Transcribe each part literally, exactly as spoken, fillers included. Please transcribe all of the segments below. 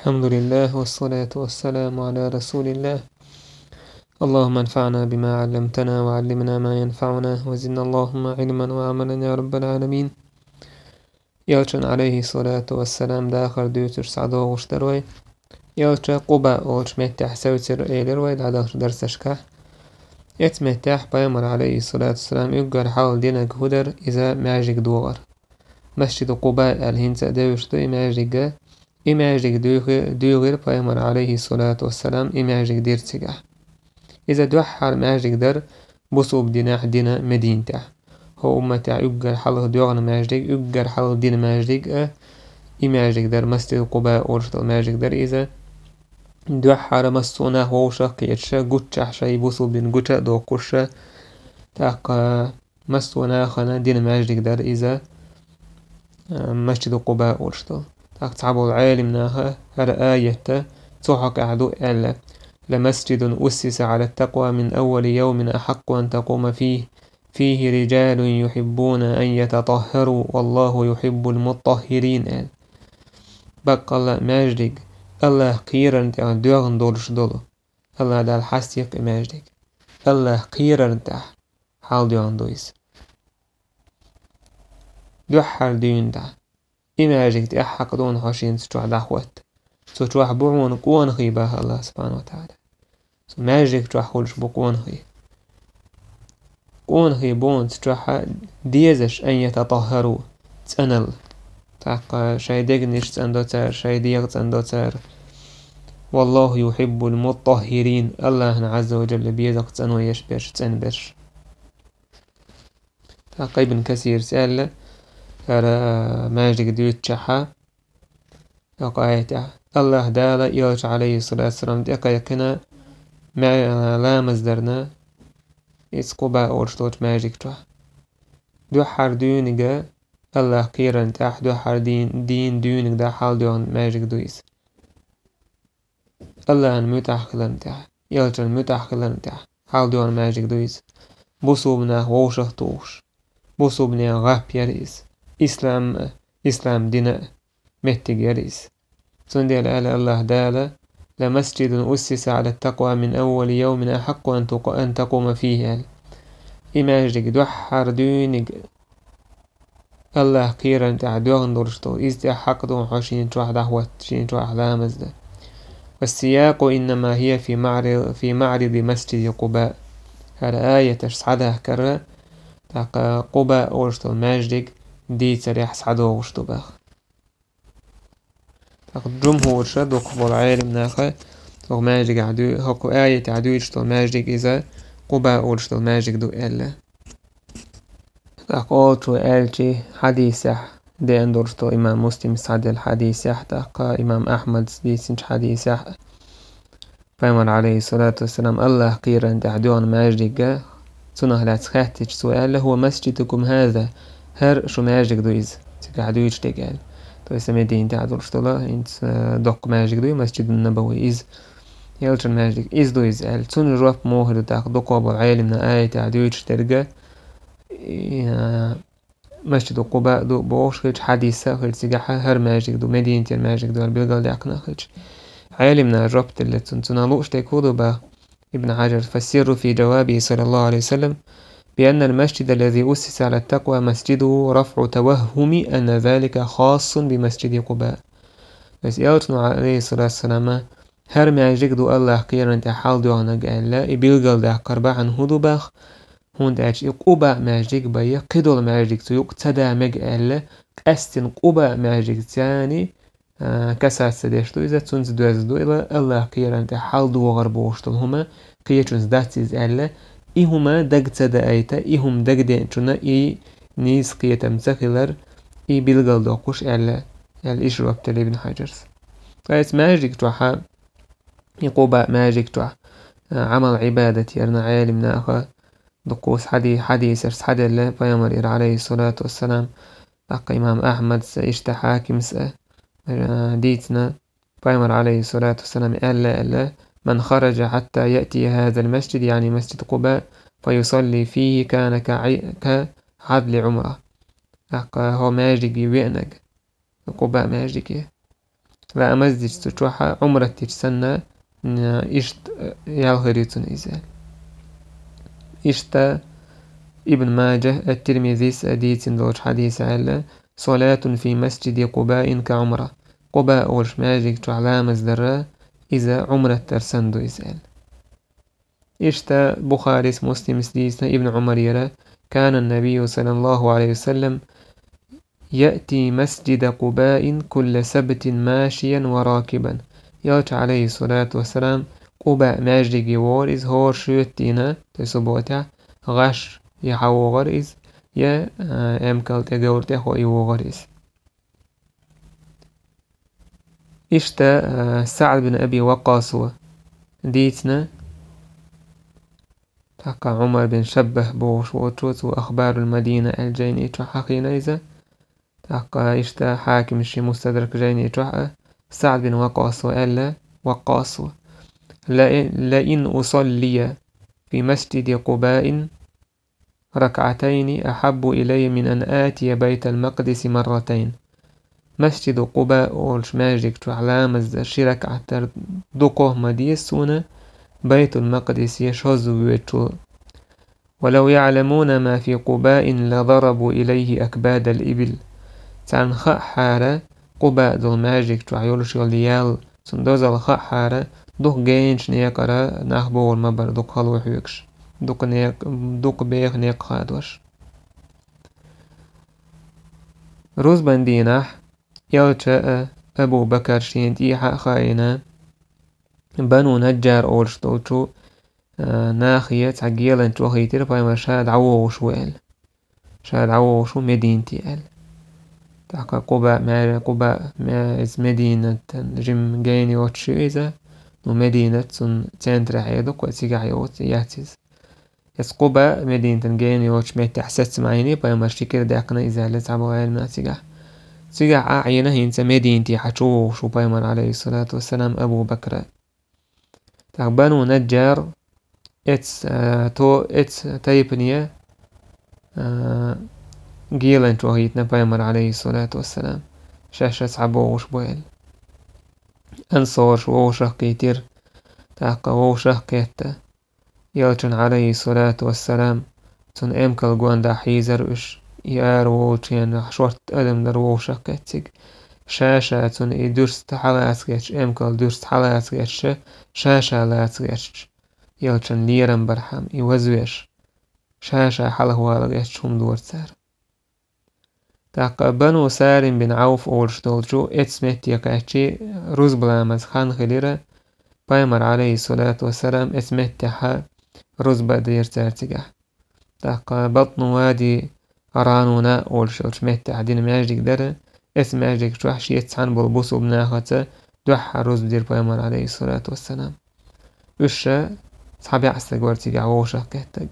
الحمد لله والصلاة والسلام على رسول الله. اللهم انفعنا بما علمتنا وعلمنا ما ينفعنا وزدنا اللهم علما وعملا يا رب العالمين. Элчан, алейхи салату вассалам, дахар дуьйцуш схьадогӀуш дара вай. Элча Къуба олучу меттехь севцира элира вай дӀадахчу дарсашкахь. Эцу меттехь пайхамар, алейхи салату вассалам, уггар хьалха динарг хӀун дара, иза маьждиг догӀар. Масджиду Къуба аьлла хӀинца а девзаш ду и маьждиг. И маьждиг дуьйхи-, дуьйгӀира пайхамар, алейхи салату вассалам, и маьждиг дира цигахь. Иза дуьххьара маьждиг дара бусулба динехь дина Мединатехь. ХӀо умматехь уггар хьалха доьгӀна маьждиг, уггар хьалха дина маьждиг а и маьждиг дара, Масджиду Къуба олуш долу маьждиг дара иза. Дуьххьара массо а нах вовшах а кхеташ, гуччахь шайн бусулба дин гуча а доккхуш, тӀаккха массо а нахана дина маьждиг дара иза, а, Масджиду Къуба олуш долу. ТӀаккха цхьаболу Ӏелим наха хӀара аятта цу хьокъехь ду аьлла: «لمسجد أسس على التقوى من أول يوم أحق أن تقوم فيه، فيه رجال يحبون أن يتطهروا، والله يحب المطهرين», аьлла. Баккъалла а маьждиг АллахӀ кхерарна тӀехь доьгӀна долуш долу. АллахӀ Дала хьастийна и маьждиг. АллахӀ кхерарна тӀехь хьалдоьгӀна ду иза. Дуьххьара дуьйна тӀехь. И маьждиг тӀехь хьакха дуьйна хьо шена цу чохь дӀахӀотта. Цу чохь бу хьуна къонахий, боху АллахӀа субхьанаху ва тагӀала. Цу маьждиг чохь хуьлуш бу къонахий. Къонахий бу хьуна цу чохь дезаш, أن يتطهروا, цӀанал. ТӀаккха шайн дегнаш цӀандо цара, шайн дегӀ цӀандо цара. والله يحب المطهرين, АллахӀна Ӏазза ва Джалла беза-кх цӀанъеш берш, цӀанберш. ТӀаккха Ибн Касирас аьлла, хӀара маьждиг дуьйцучехьа, йокъа аятехь, АллахӀ Дала Элча, алейхи салату вассалам, тӀекхайкхина мя-, ламаз дарна, иза Къуба олуш долчу маьждиг чохь. Дуьххьара дуьйниг а АллахӀ кхерарна тӀехь, дуьххьара дийна, дийна дуьйниг дӀа хьалдоьгӀна маьждиг ду иза. АллахӀан муьтӀахь хиларна тӀехь, Элчан муьтӀахь хиларна тӀехь, хьалдоьгӀна маьждиг ду иза. Бусулба нах вовшах а тухуш, бусулбанийн гӀап яра иза. Ислам а, ислам дина а меттиг яра иза. Цундела аьлла АллахӀ Дала: «لمسجد أسس على التقوى من أول يوم أحق أن تق-، أن تقوم فيه», аьлла. И маьждиг дуьххьара дуьйниг АллахӀ кхерарна тӀехь доьгӀна долуш долу, иза тӀехь хьакха дуьйна хьо шена чохь дӀахӀотта, шена чохь ламаз дан. والسياق إنما هي في معر-، في معرض مسجد قباء. ХӀара аяташ схьадахкара, тӀаккха Къуба олуш долу маьждиг дийцарехь схьадогӀуш ду боху. ТӀаккха джумхӀурша, дукхахболу Ӏелам наха, хӀокху маьждигехь дуй-, хӀокху аятехь дуьйцуш долу маьждиг иза Къуба олуш долу маьждиг ду аьлла. ТӀаккха олучо аьлчи хьадисехь, деана долуш долу имам Муслима схьаделла хьадисехь, тӀаккха имам Ахьмада дийцинчу хьадисехь, пайхамар, алейхиссалату вассалам, АллахӀ кхерарна тӀехь доьгӀна маьждиг, цунах лаьцна хаьттича, цо аьлла: «هو مسجدكم هذا», хӀара шу маьждиг ду иза, цигахь дуьйцуш дерг аьлла. То есть Мединатехь долуш долу, хӀинца, э, доккха маьждиг ду, Масджидун-Набави иза. Элчан маьждиг иза ду иза аьлла. Цунна жоп муха ду тӀаккха дукхахболу Ӏелам наха аятехь дуьйцуш дерг, и, э, Масджиду Къуба ду бохуш хилча, хьадиса а хилча, цигахь хӀара маьждиг ду, Мединатера маьждиг ду аьлла билгалдаьккхина а хилча. Ӏелам наха жоп делла цунна, цунах лууш дерг хӀун ду боху Ибн Хьаджара: «فالسر في جوابه صلى الله عليه وسلم بأن المسجد الذي أسس على التقوى مسجده رفع توهم أن ذلك خاص بمسجد قباء». То есть Элчано, алейхиссалату вассалам, хӀара маьждиг ду АллахӀ кхерарна тӀехь хьалдоьгӀнарг аьлла, и билгалдаккхар бахьана хӀун ду боху, хӀунда аьлча и Къуба маьждиг бен кхидолу маьждиг цу юкъа ца да мега аьлла, къаьстина Къуба маьждигца царна, а, касаться деш ду иза, цунца доьзна ду иза, АллахӀ кхерарна тӀехь хьалдогӀар бохуш долу хӀума кхечунца дац иза аьлла, и хӀума дага ца даийта, и хӀума дагадеанчунна и нийса кхетам ца хилар, и билгалдоккхуш аьлла, аьлла иштта жоп делла Ибн Хьаджарс. Ткъа иза маьждиг чохь, и Къуба маьждиг чохь, а, Ӏамал-Ӏибадат ярна Ӏелам наха, дуккхуз хьади-, хьадисаш схьаделла пайхамарера, алейхиссалату вассалам, тӀаккха имам Ахьмадс а, иштта Хьакимс а, а, дийцина, пайхамар, алейхиссалату вассалам, аьлла, аьлла: «من خرج حتى يأتي هذا المسجد», яъни масджид Къуба, «فيصلي فيه كان كع-، كعدل عمرة». ТӀаккха хӀо маьждиге веанарг, Къуба маьждиге. Ламаз дича цу чохь Ӏумрат дича санна, м, иштта, э, ял хир ю цунна иза. Иштта Ибн Маджа, ат-Тирмизис а дийцина долчу хьадисехь аьлла: «Салатун фи масджиди Къубаин ка Ӏумра». Къуба олуш маьждиг чохь ламаз дара, иза Ӏумрат дар санна ду иза аьлла. Иштта Бухарис, Муслимс дийцина Ибн Ӏумарера: «Кана набийю саллаллаху алейхи ва саллям яъти масджида Къубаин кулла сабтин машиян ва ракибан». Элча, алейхиссалату вассалам, Къуба маьждиге вогӀура иза хӀора шоьтан дийнахь, то есть субботехь, гӀаш я хьавогӀура иза, я, а, эмкал тӀе, говра тӀе хӀоьттина вогӀура иза. Иштта, а, СаӀд бин Аби Ваккъасо дийцина, тӀаккха Ӏумар бин Шаббах бохуш волчо, цо «Ахбарул Мадина» аьлла жайни чохь хьахийна иза. ТӀаккха иштта Хьаким шен Мустадрак жайни чохь а, СаӀд бин Ваккъасо аьлла, Ваккъасо: «Ла-, ла ин усаллия фи масджиди Къубаин ракъатайни ахьаббу илайя мин ан атия Байтал Макъдиси марратайн». Масджиду Къуба олуш маьждиг чохь ламаз дар ши ракаӀат дар дукхох ма деза суна Байтул-Макъдисе шозза воьдучул. «Ва лав яъламуна ма фи Къубаин ла дарабу илайхи акбадал ибил». Царна хаахьара, Къуба долу маьждиг чохь йолуш йолу ял, цуьнан дозалла хаахьара, дукха генчу некъара нах богӀур ма бара, дукха хало хьоьгуш, дукха некъ-, дукха беха некъ хадош. Рузбан дийнахь Элча а, Абу Бакар шена тӀехьа а хаийна, Бану Наджар олуш долчу, а, нахе цхьа геланча вахийтира пайхамар ша дӀавогӀуш ву аьлла. Ша дӀавогӀуш ву Мединате аьлла. ТӀаккха Къуба, маьре, Къуба, ме-, иза Мединатан жимма гена йоцуш ю иза, ну, Мединат цунна центрехь ю, кху цигахь йоцу, яц иза. Иза Къуба Мединатан гена йоцуш меттехь саца ма Ӏийни, пайхамар ши кӀира даьккхина иза аьлла цхьаболу Ӏеламнаха цигахь. Цигахь а Ӏийна хӀинца Мединате хьачувогӀуш ву пайхамар, алейхиссалату вассалам, Абу Бакра. ТӀаккха Бану Наджар эц, а, то, эц тайпане, а, геланча вахийтина пайхамар, алейхиссалату вассалам, шаьш а цхьабогӀуш бу аьлла. Ансорш вовшах кхийтира, тӀаккха вовшах кхетта. Элчан, алейхиссалату вассалам, цунна эмкал гондахь хьийзара уьш, и ара волчу хенахь шортта адам дара вовшах кхеттиг. Ша-ша цунна и дуьрста хьалаца гечча, эмкал дуьрста хьалаца гечча, ша-ша лаца гечча, Элчан лерам бархьама, и вазвеш, ша-ша хьалхавала гечча хӀума дора цара. ТӀаккха Бану Салим бин Ӏауф олуш долчу эцу метте кхаьччи рузба ламаз хан хилира, пайхамар, алейхиссалату вассалам, эцу меттехьа рузба дира цара цигахь. ТӀаккха Батну Вади Рануна олуш йолчу меттехь дина маьждиг дара, эцу маьждиг чохь шеца цхьаьна болу бусулба нахаца дуьххьара рузба дира пайхамар, алейхиссалату вассалам. Уьш ша цхьа бӀе стаг вара цигахь вовшах кхеттаг.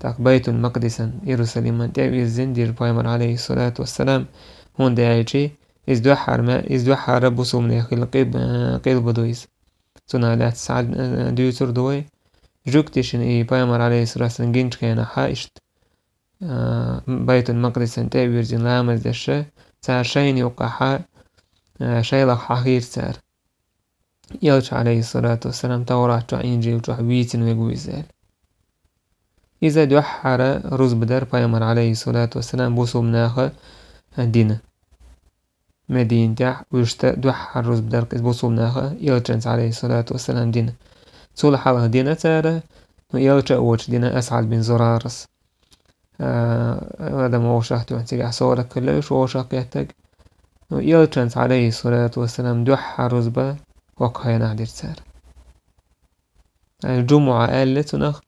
ТӀаккха Байтул-Макъдисан, Иерусалиман тӀе а вирзина дира пайхамар, алейхиссалату вассалам, хӀунда аьлча иза дуьххьара ма-, иза дуьххьара бусулбане хилла къиб-, къилба ду иза. Цунах лаьцна схьа, э, дуьйцур ду вай. Жуьгташна и пайхамар, алейхиссалату вассалам, гинчу хенахь иштта, э, Байтул-Макъдисан тӀе а вирзина ламаз деш, цара шайна юккъахьа, э, шайлах хьахийра цара. Элча, алейхиссалату вассалам, Таврат чохь, Инжил чохь вийцина вегу иза аьлла. Иза дуьххьара рузба дара пайхамар, алейхиссалату вассалам, бусулба наха дина. Мединатехь уьшта дуьххьара рузба дара иза бусулба наха Элчанца, алейхиссалату вассалам, дина. Цул хьалха дина цара, ну, Элча а воцуш дина Асхьад бин Зурарас. А, адам вовшах тоьхна цигахь сорок хилла уьш вовшах кхеттаг. Ну, Элчанца, алейхиссалату вассалам, дуьххьара рузба хӀокху хенахь дира цара. Ай, джумуӀа аьлла цунах,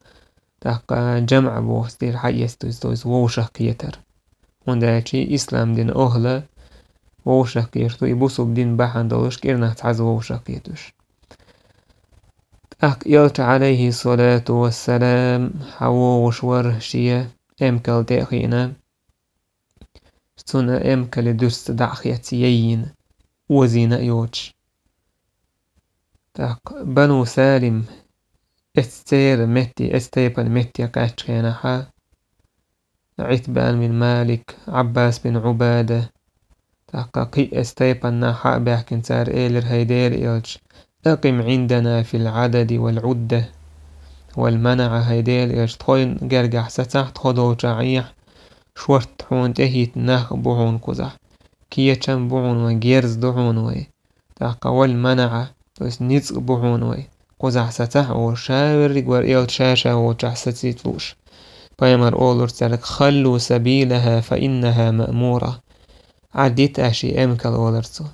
тӀаккха джамӀа боху дера хьаэцна иза, то есть вовшах кхетар. ХӀунда аьлча ислам дина охӀла вовшах кхетар ду, и бусулба дин бахьана долуш кӀирнах цхьаьзза вовшах кхетуш. ТӀаккха Элча, алейхиссалату вассалам, хьавогӀуш вара шен эмкал тӀе а хиъна, цунна эмкале дуьрста дӀа а хецна, яййина, озийна а йоцуш. ТӀаккха Бану Салим, эцу церан метте, эцу тайпана метте кхаьччу хенахьа, Ӏитбан бин Малик, Ӏаббас бин Ӏубада, ТӀаккха кхин а эс тайпанна хьа а баьхкина цара элира: «ХӀай Дела элча, أقم عندنا في العدد والعدة والمنعة, хӀай Дела элча, тхойн гергахь сацахь, тхо долчахь Ӏехь, шортта хьуна тӀехӀитта нах бу хьуна кхузахь, кечам бу хьуна вай, герз ду хьуна вай, тӀаккха والمنعة, то есть ницкъ бу хьуна вай, кхузахь сацахь», олуш, ша верриг вара элча ша-ша волчохь сацийта лууш. Пайхамар олура цаьрга: «خلوا سبيلها فإنها مأمورة». Ӏаддита аша и эмкал, олура цо.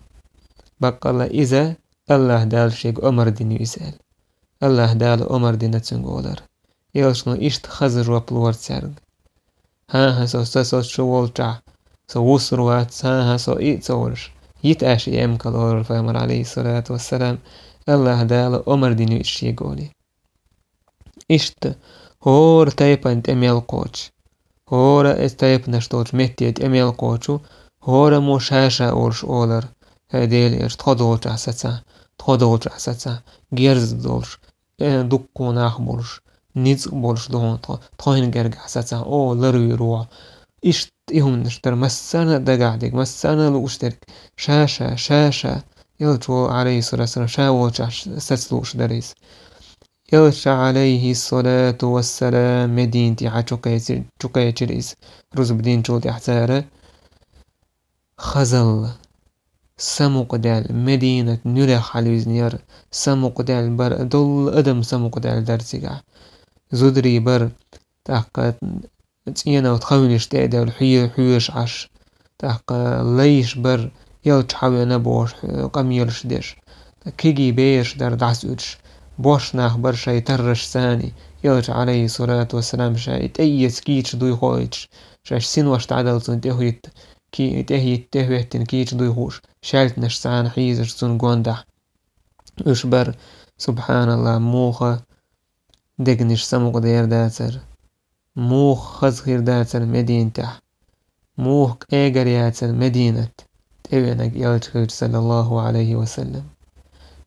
Баккъалла иза АллахӀ Дала шега омар дина ю иза аьлла. АллахӀ Дала омар дина цуьнга олура. Элчано иштта хаза жоп лора цаьрга. «ХӀан-хӀа, со, со, со чу волчохь, со вусур вац, хӀан-хӀа, со и а ца волуш, йита аша и эмкал», олура Пайхамар, алейхиссалату вассалам, АллахӀ Дала омар дина ю иза шега олий. Иштта хӀора тайпана тӀе мел кхочу, хӀора эс тайпанаш долчу метте тӀе мел кхочу, хӀора мо ша-ша олуш олура: «ХӀай Дела элча, тхо долчохь сацахь, тхо долчохь сацахь, герз долуш, э, дуккха нах болуш, ницкъ болуш ду хьуна тхо, тхойн гергахь сацахь, о, ларвийр ву хьо». Иштта и хӀуманаш дара массарна а дагахь дерг, массарна а лууш дерг, ша-ша, ша-ша, элча, алейхиссалату вассалам, ша волчохь саца лууш дара иза. Элча, алейхиссалату вассалам, Мединате хьа чу кхечи-, чу кхечира иза. Рузба динчул тӀаьхьа цара хазалла, самукъадаьлла, Мединат нуьрех хьалвизнера, самукъадаьлла бара, долу адам самукъадаьлла дара цигахь. Зударий бара, тӀаккха цӀенал тховнаш тӀе а девлла, хьоь-, хьоьжуш Ӏаш, тӀаккха лайш бара, элча хьавеана бохуш, хьо-, къамелаш деш. Кегий бераш дара дӀасаоьцуш, боьрша нах бара шайн таррашца, элча, алейхиссалату вассалам, ша и тӀеэца кийча дуй хоуьйтуш, шаьш синош дӀадала цунна тӀехӀитта, ки-, тӀехӀитта, тӀехӀоьттина кийча дуй хууш, шаьлтанашца хьийзаш цунна гондахь. Уьш бара, субханаллахӀ, муха дегнаш самукъадер дацара, муха хаза хир дацара Мединатехь, муха кӀегар яцара Мединат, тӀевеанарг элча хилча, саллаллаху алейхи ва саллям.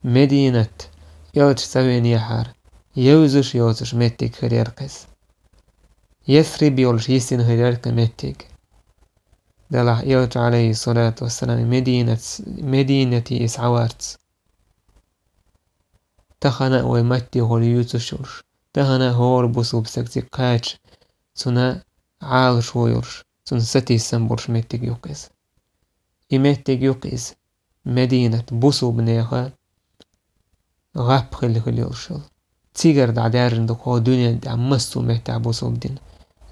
Мединат элча ца веанехьара, евзаш йоцуш меттиг хир яра кхеза. Ясриб йолуш йисина хир яра кхин меттиг. Делахь элча, алейхиссалату вассалам, Мединат, Мединате и схьаварца. Тахана а вай маттехула юьйцуш йолуш, тахана а хӀора бусулба стаг цига кхача, цунна Ӏалашо йолуш, цунна сатийсам болуш меттиг ю-кх иза. И меттиг ю-кх иза, Мединат, бусулбанеха гӀап хилла хила йолуш йолу. Цигара дӀадаьржина ду-кх хӀокху дуьнен тӀехь массо а меттехь бусулба дин.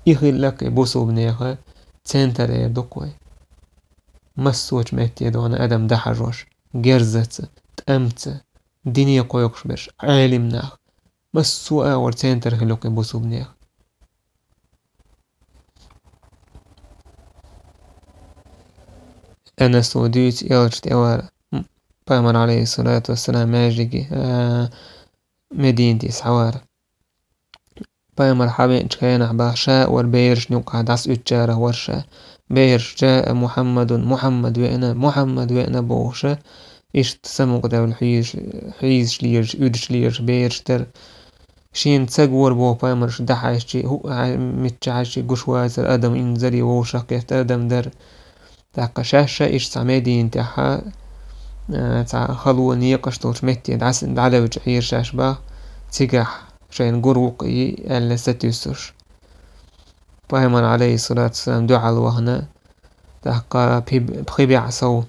И хилла-кх и бусулбанеха центр эр ду-кх вай. Массочу метте дона адам дахьажош, герзаца, тӀамца, дине кхойкхуш берш, Ӏелим нах. Массо а агӀор центр хилла-кх и бусулбанех. Анаса дуьйцу, элча тӀевара, м, Пайхамар, алейхиссалату вассалам, маьждиге, а, Мединате схьавара. Пайхамар хьавеанчу хенахь бах, ша а вара берашна юккъахь дӀасаоьцучарах вара ша. Бераш: «Жаа Мухьаммадун, Мухьаммад веана, Мухьаммад веана», бохуша, иштта самукъадаьлла хьийзаш, хьийзаш лелаш, уьдуш лелаш бераш дара. Шена ца гора боху Пайхамарш дӀахьаьжчи, хӀу-, хьа-, мичча хьаьжчи гуш вацара адам, инзаре вовшах кхетта адам дара. ТӀаккха шаьш а иштта цхьа Мединатехь, а, цхьа хало некъаш долчу метте дӀас-, дӀадевлча хьийра шаьш бах, цигахь шайна гур ву-кх и аьлла сатуьйсуш. Пайхамар, алейхиссалату вассалам, дуьхьал вахана, тӀаккха пхи-, пхи бӀе сов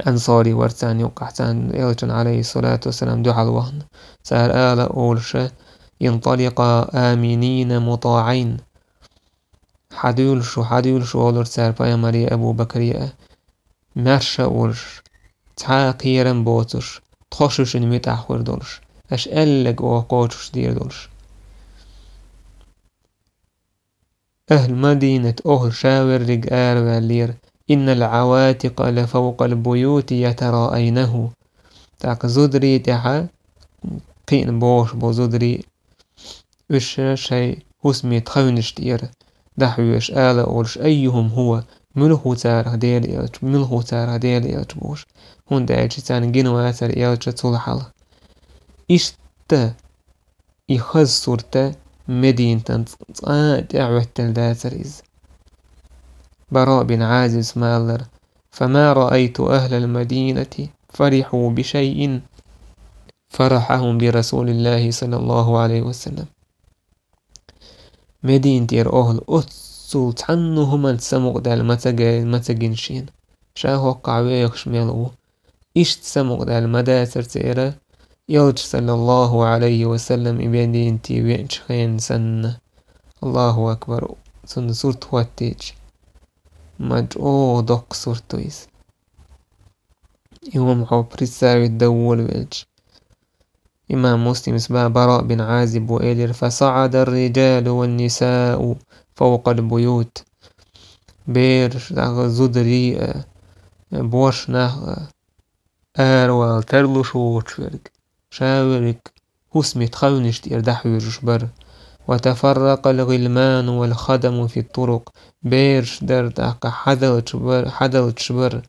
ансори вара царна юккъахь, царна элчана, алейхиссалату вассалам, дуьхьал вахана. Цара ала олуша: «انطلقا آمنين مطاعين». «Хьадуьйлуш шу, хьадуьйлуш шу», олура цара Пайхамаре а, Абу Бакаре а, маьрша а волуш, цхьа а кхерам боцуш, тхо шу шуна муьтӀахь хир долуш, аша аьлларг оха кхочуш дийр долуш. Ахьлу Мадинат охьла ша верриг араваьллера: «إن العواتق لفوق البيوت يتراءينه». ТӀаккха зударий тӀехьа, кхиъна бохуш болу зударий, уьш шайн хӀусаме тхевнаш тӀера дӀахьоьжуш, ала олуш: «أيهم هو», муьлха ву царах Дела элча, муьлха ву царах Дела элча бохуш, хӀунда аьлча царна гина вацара элча цул хьалха. Иштта и хаза сурта Мединатан цкъа а тӀехӀоьттина дацара иза. Бараъ бин Ӏазибс ма-аллара: فما رأيت أهل المدينة فرحوا بشيء فرحهم برسول الله صلى الله عليه وسلم. Мединатера охӀла оццул цхьанна хӀуманца самукъадаьлла ма ца га-, ма ца гина шена. Ша хӀоккхахь вехаш мел ву. Иштта самукъадаьлла ма дацара церан, Элча, саллаллаху Ӏалайхи ва саллам, и Мединате веанчу хенахь санна. Аллаху акбар! Цунна сурт хӀоттийча, ма чӀогӀа доккха сурт ду иза. И хӀума хьо представить дан волавелча. Имам Муслима ба-, Бараъ бин Ӏазиба элира: «فصعد الرجال والنساء فوق البيوت». Бераш, нах, зударий а, бошнах а, аравала тарлуш воцуш верг. Ша верг хӀусамийн тховнаш тӀера дӀахьуьйжуш бара. «وتفرق الغلمان والخدم في الطرق». Бераш дара, тӀаккха хьадалча бар-, хьадалчаш бара.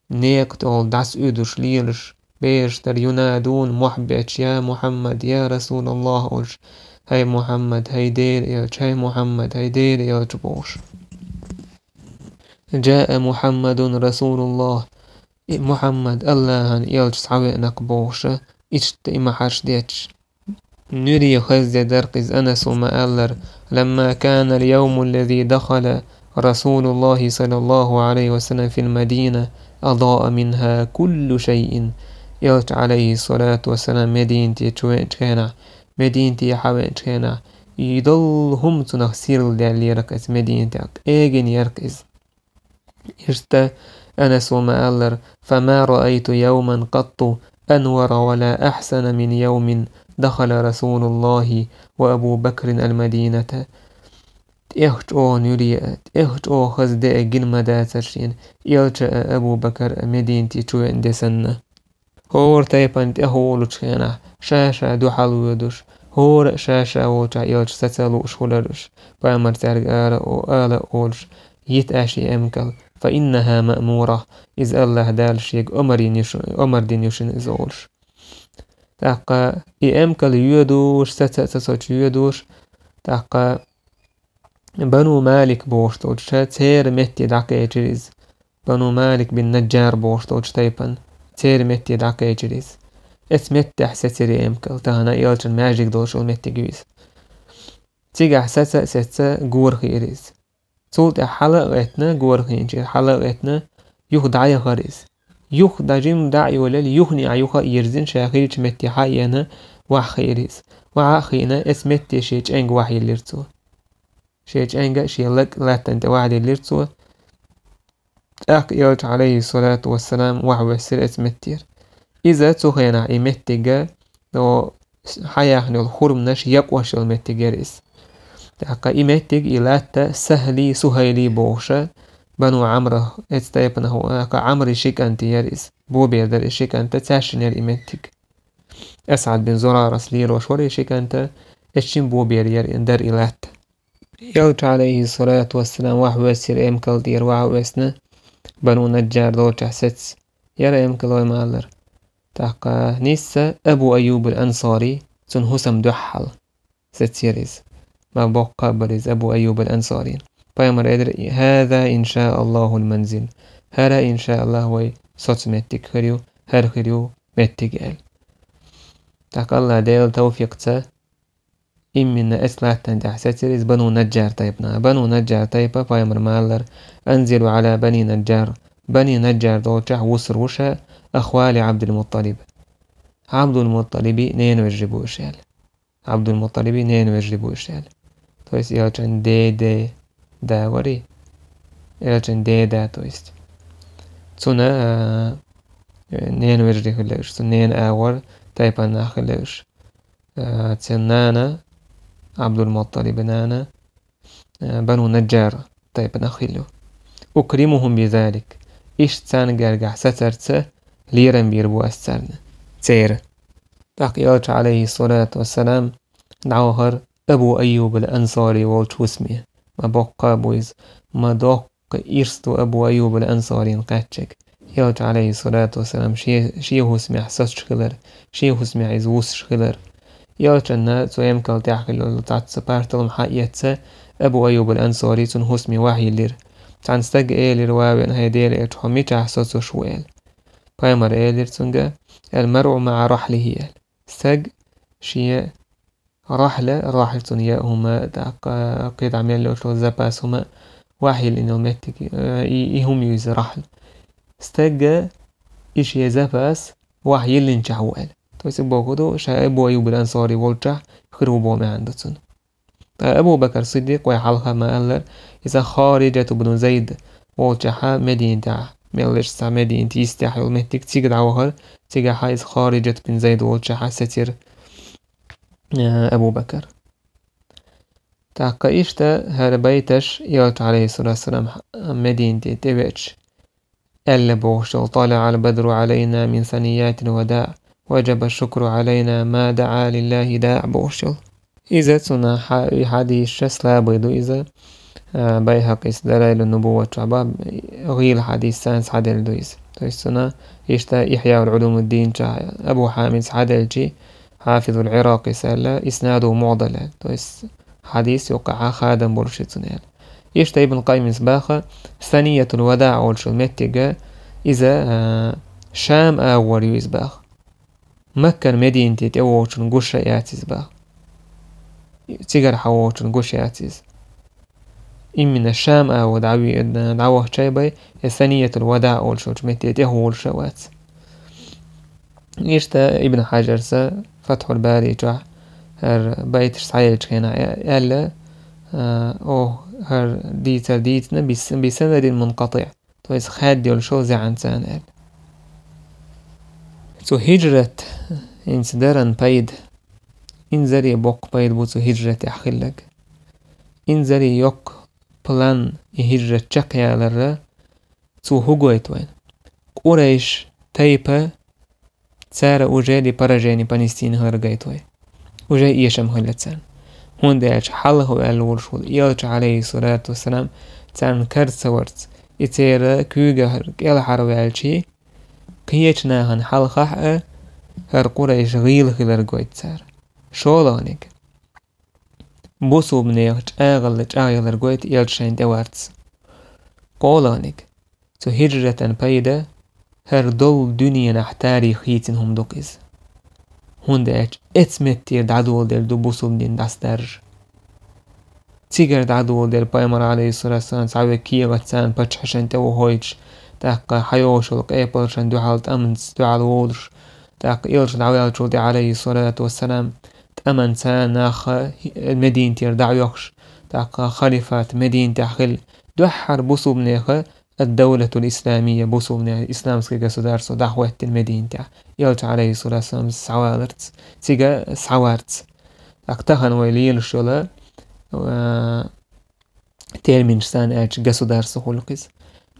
Некъа тӀехула дӀасауьдуш лелаш, бераш дара, «ينادون», мохь беш: «يا محمد، يا رسول الله», олуш: «ХӀай Мухьаммад, хӀай Делан элча, хӀай Мухьаммад, хӀай Делан элча», бохуш. «جاء محمد رسول الله», и Мухьаммад АллахӀан элча схьавеана-кх бохуш, иштта и ма-хьарш детташ. Нуьре хазде дара-кх иза, Анаса ма-аллара: «لما كان اليوم الذي دخل رسول الله صلى الله عليه وسلم في المدينة أضاء منها كل شيء». Элча, Ӏалайхиссалату вассалам, Мединате чу веанчу хенахь, Мединате хьавеанчу хенахь, и долу хӀума цунах сирла даьллера-кх иза Мединатехь, къегина яра-кх иза. Иштта Анаса ма-аллара: «فما رأيت يوما قط أنور ولا أحسن من يوم دخل رسول الله وأبو بكر المدينة». ТӀех чӀогӀа нуьре а, тӀех чӀогӀа хаза де а гина ма дацара шена, элча а, Абу Бакар а Мединате чу веана де санна. ХӀора тайпана тӀехволучу хенахь, ша-ша дуьхьал воьдуш, хӀора а ша-ша волчохь элча саца а лууш хуьлура уьш, пайхамар цаьрга ала, ала а олуш, йита аша и эмкал, «فإنها مأمورة», иза АллахӀ Дала шега омар йина ю шу-, омар дина ю шуна иза олуш. ТӀаккха и эмкал йоьдуш, саца а, сацочу йоьдуш, тӀаккха Бану Малик бохуш долчу церан метте дӀакхечира иза. Бану Малик бин Наджар бохуш долчу тайпана церан метте дӀакхечира иза. Эцу меттехь сецира и эмкал, тахана элчан маьждиг долуш йолу меттиг ю иза. Цигахь саца а сецна гора хиира иза. Цул тӀаьхьа хьала а гӀеттина, гора хиъначу хьала а гӀеттина, юха дӀаяхара иза. Юха дӀа жимма дӀа а йолаелла, юханехьа юха а йирзина, ша хиллачу метте хьа а еана, ваха хиира иза. Ваха а хиъна, эцу метте шен чӀенга ваха йиллира цо. Шен чӀенга а, шен лаг а латтана тӀе ваха диллира цо. ТӀаккха элча, Ӏалайхиссалату вассалам, ваха воьссира эцу меттера. Иза цу хенахь и меттиг а, о, хьаяьхна йолу хурманаш якъош йолу меттиг яра иза. ТӀаккха и меттиг, и латта Сахьли, Сухьайли бохуш а, Бану Ӏамра, эцу тайпанах ву, тӀаккха Ӏамри ши кӀанти яра иза. Бобер дара и ши кӀанта, цаьршинна яра и меттиг. Асьхьад бин Зурарас лелош вара и ши кӀанта, эцу шин бобер яра, дара и латта. Элча, Ӏалайхиссалату вассалам, ваха воьссира эмкал тӀера ваха воьссина, Бану Наджар долчохь сецна яра эмкал, вай ма-аллара. ТӀаккха нисса Абу Айюб ал-Ансари, цуьнан хӀусам дуьхьал сецира иза. Ма боккха а бара иза Абу Айюб ал-Ансарина. Пайхамар элира: «هذا إن شاء الله المنزل». ХӀара, иншааллахӀ, вай соцу меттиг хир ю, хӀара хир ю меттиг аьлла. ТӀаккха АллахӀ Делан тавфикъца именно эцу латтана тӀехь сецира иза Бану Наджар тайпана. Бану Наджар тайпа, пайхамар ма-аллара: «أنزلوا على بني نجار». Бани Наджар долчохь вуссур ву ша, «أخوال عبد المطلب». Ӏабдул-Мутталиби ненавежарий бу уьш аьлла. Ӏабдул-Мутталиби ненавежарий бу уьш аьлла. То есть элчан деде да варий? Элчан деда, то есть. Цуьнан, а, ненавежарий хилла уьш, цуьнан ненан агӀор тайпана нах хилла уьш. А, цуьнан нана, Ӏабдул-Мутталибан нана, а, Бану Наджар тайпанах хилла ю. «أكرمهم بذلك». Иштта царна гергахь сацарца лерам бийр бу ас царна. Церан. ТӀаккха элча, Ӏалайхиссалату вассалам, дӀавахара Абу Айюб ал-Ансари волчу хӀусаме. Ма боккха а бу иза. Ма доккха ирс ду Абу Айюб ал-Ансарина кхаьчнарг. Элча, Ӏалайхиссалату вассалам, шен, шен хӀусамехь соцуш хилар, шен хӀусамехь иза вуссуш хилар. Элчанна цу эмкал тӀехь хилла долу цхьацца парталма хьаэцна, Абу Айюб ал-Ансари цуьнан хӀусаме ваха йиллира. Цхьан стага элира: «Ва вен хӀай Делан элча, хьо мичахь соцуш ву?» — аьлла. Пайхамара элира цуьнга: «المرء مع رحله», — аьлла. Стаг шен рахьла, рахьла цуьнан яа хӀума, тӀаккха кхидӀа мел йолчу запас хӀума, вахь йиллина йолу меттиг, э, и, и хӀума ю иза рахьла. Стага и шен запас вахь йиллинчохь ву аьлла. То есть, боху ду, ша Абу Айюб ал-Ансари волчохь хир ву боху маьӀна ду цуьнан. Ткъа Абу Бакр Сиддикъ вай хьалха ма-аллара, иза Хариджат ибн Зайд волчохьа Мединатехь, мел деш цхьа Мединат йистехь йолу меттиг, цига дӀавахара, цигахьа иза Хариджат бин Зайд волчохьа сецира, э, Абу Бакр. ТӀаккха иштта хӀара байташ элча, алейхиссалату вассалам, Мединате тӀевеача, аьлла бохуш йолу: «طلع البدر علينا من ثنيات الوداع، وجب الشكر علينا ما دعا لله داع», — бохуш йолу. Иза цунах хьа-, и хьадисаш слабый ду иза, а, Байхьакъис Далаилун-Нубувват чохь бан, гӀийла хьадис санна схьаделла ду иза. То есть цунах иштта Ихьяул-Ӏулумуддин чохь Абу Хьамид схьаделчи, Хьафизул Ӏиракъис аьлла, иснадуху муӀдал аьлла. То есть хьадис юккъехь хадам болуш ю цуьнан аьлла. Иштта Ибн Къаййимас баха, Саниятул Вадаъ олуш йолу меттиг, иза, а, Шам агӀор ю иза баха. Маккан Мединате тӀевогӀучун гуш яц иза баха. Цигара хьан вогӀучун гуш яц иза. Именно Шам агӀор дӀаве-, дӀавахча бен, и Саниятул Вадаъ олуш йолчу метте тӀехволуш а вац. Иштта Ибн Хьаджарса Фатхьул Бари чохь хӀара байташ схьаеллачу хенахь а-, аьлла, а, оха хӀара дийцар дийцина бис-, бисанадин мункъатӀиӀ, то есть хаьдда йолуш йолу зӀенаца аьлла. Цу хӀиджрат, хӀинца даран пайда, инзаре боккха пайда бу цу хӀиджратехь хилларг. Инзаре йоккха план и хӀиджрат чекхъяларра, цо хӀу гойту вайна? Къурайш тайпа, цара уже де поражение понести хилар гойту вай. Уже эшам хилла царна. ХӀунда аьлча хьалха ваьлла волуш волу элча, алейхиссалату вассалам, царна кара ца варца, и церан куьйгара кӀелхьарваьлчи, кхечу нахана хьалхахь а хӀара Къурайш гӀийла хилар гойту цара. ШолгӀаниг. Бусулбанех чӀагӀалла чӀагӀъялар гойту элча шайна тӀеварца. КхоалгӀаниг, цу хӀиджратан пайда, хӀара долу дуьненахь тарих хийцина хӀума ду-кх иза. ХӀунда аьлча эцу меттера дӀадоладелла ду бусулба дин дӀасадаржа. Цигара дӀадоладелла пайхамар, алейхиссалату вассалам, цхьа век кехат царна паччахьашна тӀе вахойтуш, тӀаккха хьайогӀуш йолу къепалшна дуьхьал тӀамца дуьхьал волуш, тӀаккха элча дӀаваьллачул тӀе, алейхиссалату вассалам, тӀаман царна нах Мединатера дӀа а йохуш, тӀаккха халифат Мединатехь хилла, дуьххьара бусулбанеха ад-давлатул исламия, бусулбанех исламский государство дӀахӀоттийна Мединатехь, элча, алейхиссалату вассалам, схьаваларца, цига схьаварца. ТӀаккха тахана вай лелаш йолу, а, терминаш санна аьлча, государство хуьлу-кх иза.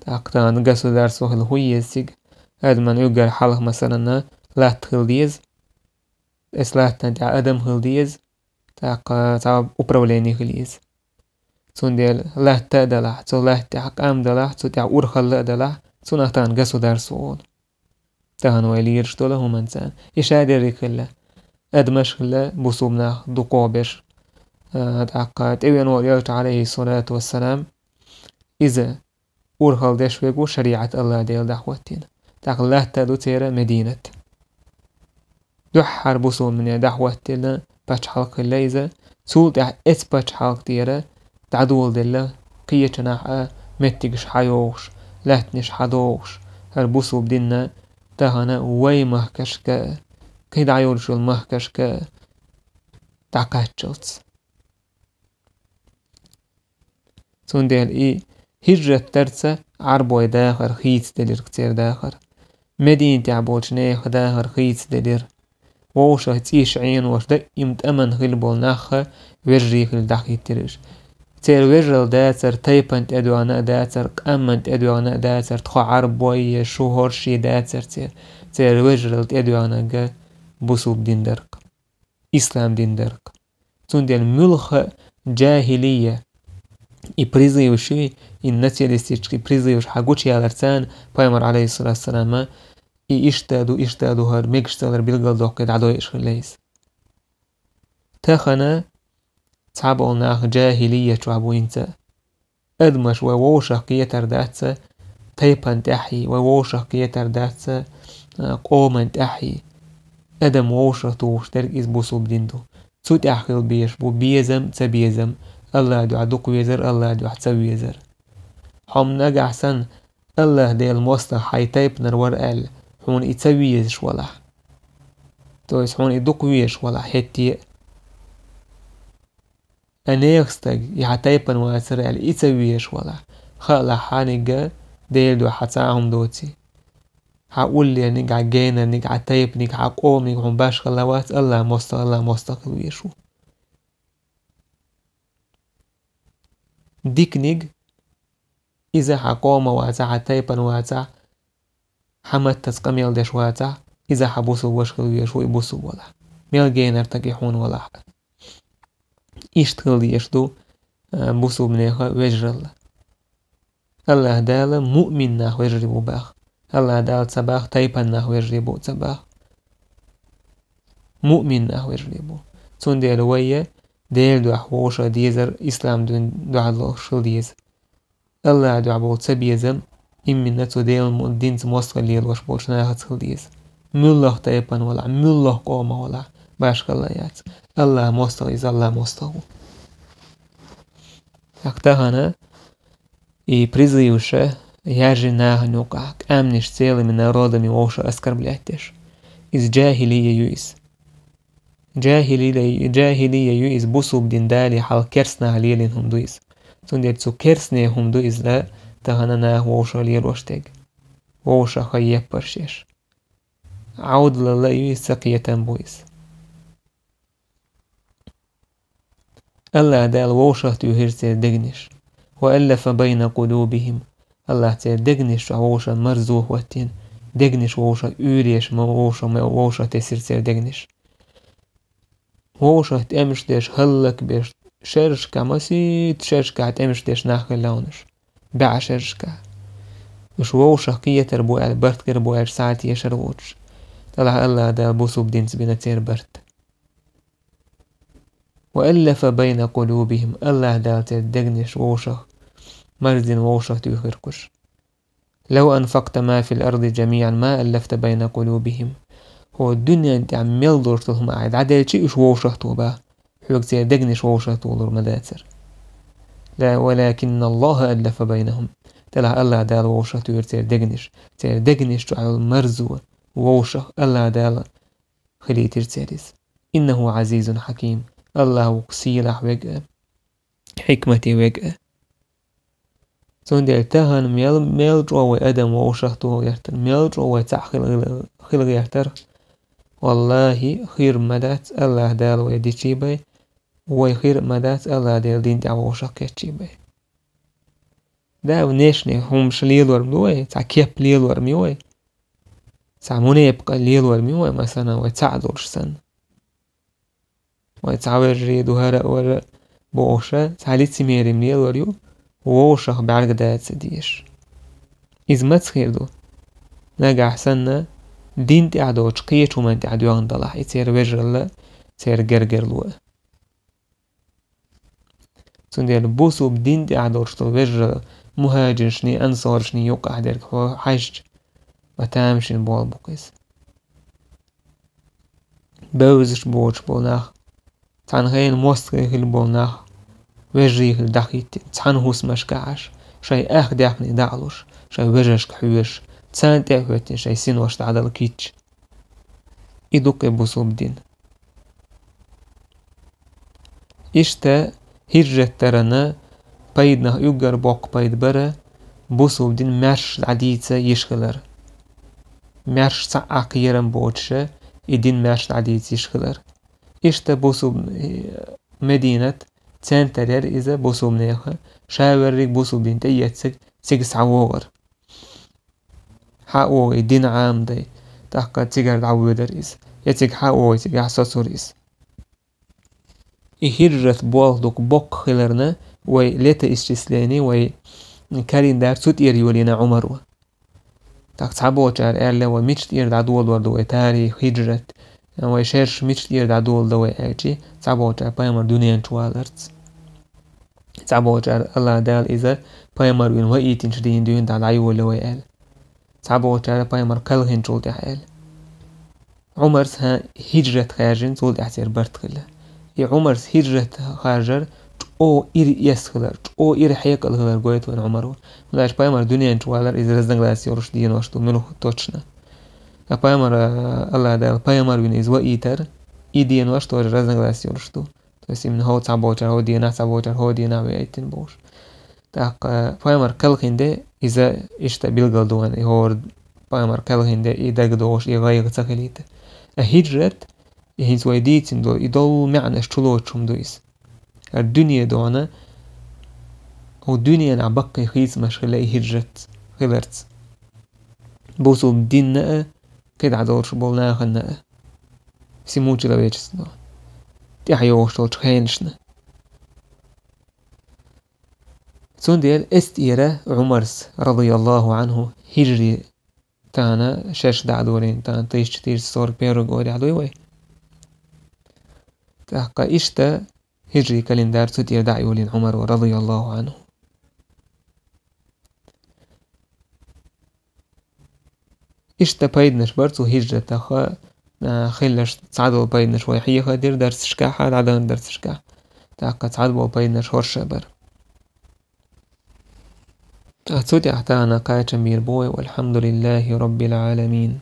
ТӀаккха тахана государство хила хӀун еза цига? Адаман уггар хьалха, масалан, латта хила деза. Эс латтана тӀехь адам хила деза. ТӀаккха цхьа управление хила еза. Цундела латта а далахь, цу латта тӀехь къам далахь, цу тӀехь урхалла а далахь, цунах тахана государство олу. Тахана вай лелаш долу хӀуманца. И шадерриг хилла. Адамаш хилла, бусулба нах дукхох берш. А, тӀаккха тӀевеана волу элча, алейхиссалату вассалам, иза урхалла деш верг ву, шариӀат АллахӀ Дела дӀахӀоттийна. ТӀаккха латта а ду церан Мединат. Дуьххьара бусулбанех дӀахӀоттийна пачхьалкх хилла иза, цул тӀаьхьа эцу пачхьалкх тӀера дӀадоладелла, кхечанхьа а меттигаш хьайогӀуш, лаьттанаш хьадогӀуш, хӀара бусулба дин а тахана вай махкашка а, кхидӀа йолуш йолу махкашка а дӀакхаччалц. Цундела и хӀиджрат дарца Ӏарбой дахар хийцаделира-кх, церан дахар. Мединатехь болчу нехан дахар хийцаделира. Вовшах цӀийш Ӏенош, даим тӀаман хилла болу нах а вежарий хилла дӀахӀиттира уьш. Церан вежаралла дацара тайпана тӀедоьгӀна а дацара, къаман тӀедоьгӀна а дацара, тхо Ӏарбой я, шу хӀорш я дацара церан. Церан вежаралла тӀедоьгӀнарг бусулба дин дара-кх. Ислам дин дара-кх. Цундела муьлхха а джахилия, и призываш ю, и националистический призываш хьан гучуяларца, пайхамар, алейхиссалату вассалам, и иштта а ду, иштта а ду, хӀара мегаш ца хилар билгалдоккхий дӀадойуш хилла иза. Тахана цхьаболу нах джахилия чохь бу хӀинца а. Адамаш вай вовшах кхетар дац тайпан тӀехьий, вай вовшах кхетар дац, а, къоман тӀехьий. Адам вовшах тухуш дерг иза бусулба дин ду. Цу тӀехь хила безаш бу безам, ца безам, АллахӀ дуьхьа дукха везар, АллахӀ дуьхьа ца везар. Хьо-м нагахь санна АллахӀ Делан мостагӀа хьайн тайпанара вара аьлла, хьуна и ца везаш валахь. То есть хьуна и дукха везаш валахь, хӀетте а. Ткъа нехан стаг, и хьан тайпан вацара аьлла, и ца везаш валахь, хаалахь хьаниг а, Делан дуьхьа хьан цхьа а хӀума доций. Хьан уллерниг, хьан генарниг, хьан тайпаниг, хьан къоманиг хьуна башхалла вац, АллахӀ мостагӀа, АллахӀ мостагӀа хила везаш ву. Диканиг, иза хьан къоман вацахь, хьан тайпан вацахь, хьан маттаца къамел деш вацахь, иза хьан бусулба ваша хила везаш ву, и бусулба валахь. Мел генара стаг и хьуна валахь а. Иштта хила дезаш ду, а, бусулбанеха вежаралла. АллахӀ Дала муъмин нах вежарий бу бах. АллахӀ Дала ца бах, тайпан нах вежарий бу ца бах. Муъмин нах вежарий бу. Цундела вай а Делан дуьхьа вовшах дезар, ислам дин дуьхьа лоруш хила деза. АллахӀ дуьхьа болу ца безам, иммина цу Делан мо-, динца мостагӀалла лелош болчу нахаца хила деза. Муьлхха тайпан валахь, муьлхха къоман валахь, башхалла яц. АллахӀ мостагӀа иза, АллахӀ мостагӀа ву. ТӀаккха тахана и призываш а яьржина нахана юкъахь, къаьмнаш целыми народами вовшах оскорблять деш. Иза джахилия ю иза. Джахилия, джахилия ю иза, бусулба дин далий хьалха керста наха лелийна хӀума ду иза. Цундела цу керстанийн хӀума ду иза тахана наха вовшах лелош дерг. Вовшах хьа еппарш еш. Ӏовдалалла а ю иза, ца кхетам бу иза. АллахӀ Дала вовшах туьйхира церан дегнаш. «Ва аллафа байна къулубихим». АллахӀа церан дегнаш чохь вовшах марзо хӀоттийна, дегнаш вовшах уьйреш ма, вовшах ма, вовшах тесира церан дегнаш. Вовшах тӀемаш деш, хӀаллакбеш, шерашкахь, масийтта шерашкахь тӀемаш деш нах хилла уьш. БӀе шерашкахь. Уьш вовшах кхетар бу аьлла, барт гар бу аьлла, схьа тешар воцуш. ТӀаккха АллахӀ Дала бусулба динца бина церан барт. «Ва аллафа байна къулубихим», АллахӀ Дала церан дегнаш вовшах, марздина вовшах туьйхира кхуш. «Лав анфакта ма фил арди жамиӀан ма аллафта байна къулубихим». ХӀо дуьнен тӀехь мел долуш долу хӀума ахь дӀаделчи, уьш вовшах тоба, хьоьга церан дегнаш вовшах толур ма дацара. «Ла, валакинна Аллаха аллафа байнахум». ТӀаккха АллахӀ Дала вовшах туьйхира церан дегнаш, церан дегнаш чохь йолу марзо вовшах АллахӀ Дала хилийтира церан иза. «Иннаху Ӏазизун хьаким». АллахӀ ву-кх сийлахь верг а, хьикмате верг а. Цундела тахана мел, мел чӀогӀа вай адам вовшах тоха гӀертар, мел чӀогӀа вай цхьаъ хила, хила гӀертар. Валлахи, хир ма дац, АллахӀ Дала вай дичий бай, вай хир ма дац, АллахӀ Делан дин тӀехь вовшах кеччий бай. Да, внешне хӀумаш лелор ма ду вай, цхьа кеп лелор ма ю вай. Цхьа мунепакъ лелор ма ю вай, масала, вай цхьаъ долуш санна. Вай цхьа вежарий ду, хӀара а, вара а бохуш, цхьа лицемерим лелор ю, вовшах бӀаьрг даца дезаш. Иза маца хир ду? Нагахь санна, дин тӀехь доцу кхечу хӀуманна тӀехь доьгӀна далахь, и церан вежаралла, церан гергарло а. Цундела бусулба дин тӀехь долуш долу вежаралла мухӀажиршний, ансоршний юккъахь дерг хьо хьаьжча, ва тамашийна болу бу-кх иза. Бевзаш боцуш болу нах, цхьана хенахь мостагӀий хилла болу нах, вежарий хилла дӀахӀиттина, цхьана хӀусамашкахь Ӏаш, шайн ах-даьхни дӀа а луш, шайн вежаршка хьоьжуш, царна тӀе а хӀоьттина шайн синош дӀадала кийча. И ду-кх и бусулба дин. Иштта хӀижрат даран пайданах уггар боккха пайда бара бусулба дин маьрша дӀадийца йиш хилар. Маьрша цхьаъ кхерам боцуша и дин маьрша дӀадийца йиш хилар. Иштта бусулба, э, Мединат центр яра иза бусулбанеха, ша верриг бусулба дин тӀеэцциг цига схьавогӀар. Хьа а вогӀий дин Ӏамадай, тӀаккха цигара дӀавоьдура иза. Я цига хьа а вогӀий, цигахь соцура иза. И хӀижрат болх ду-кх боккха хиларна, вай летоисчисление, вай календарь цу тӀера йолийна Ӏумаро. ТӀаккха цхьаболчара аьлла, вай мича тӀера дӀадоладор ду вай тарих, хӀижрат, вай шераш мича тӀера дӀадоладо вай аьлчи, цхьаболчара пайхамар дуьнен чу валарца. Цхьаболчара АллахӀ Дала иза пайхамар вина ваийтинчу дийнан дуьйна дӀа дӀайолайо вай аьлла. Цхьаболчара пайхамар кхелхинчул тӀаьхьа аьлла. Ӏумарс хӀан хӀижрат хаьржина, цул тӀаьхьа церан барт хилла. И Ӏумарс хӀижрат харжар чӀогӀа ира эс хилар, чӀогӀа ира хьекъал хилар гойту вайн Ӏумаро. ХӀунда аьлча пайхамар дуьнен чу валар иза разногласие йолуш денош ду, муьлха точно. Ткъа пайхамар, а, АллахӀ Дала пайхамар вина иза ваийтар, и денош тоже разногласие йолуш ду. То есть именно хӀо цхьаболчара хӀо дийнахь, цхьаболчара хӀо дийнахь ваийтина бохуш. ТӀаккха пайхамар кхелхина де, иза иштта билгал ду вайн, и хӀора пайхамар кхелхина де, и дагадогӀуш, и гӀайгӀа ца хилийта. А хӀижрат, и хӀинца вай дийцина долу, и долу маьӀнаш чулоцуш хӀума ду иза. ХӀара дуьне дохьуна, хӀу дуьненахь баккхий хийцамаш хилла и хӀижрат хиларца. Бусулба динна а, кхидӀа долуш болу нахана а. Всему человечеству. ТӀаьхьа йогӀуш долчу хенашна. Цундела эс тӀера Ӏумарс, радияллаху Ӏанху, хӀижри тахана шаьш дӀа а долийна, тахана тысяча триста сорок первый годехь дуй вай. ТӀаккха иштта хӀижри календарь цу тӀера дӀа а йолийна Ӏумаро, радияллаху Ӏанху. Иштта пайданаш бара цу хӀижратах, а, хилларш, цхьадолу пайданаш вай хьеха дира дарсашкахь, дӀадахана дарсашкахь. ТӀаккха цхьадолу пайданаш хӀорш а бара. Ткъа цу тӀехь тахана кхачам бийр бу вай, валхьамдулиллахи роббил Ӏаламин.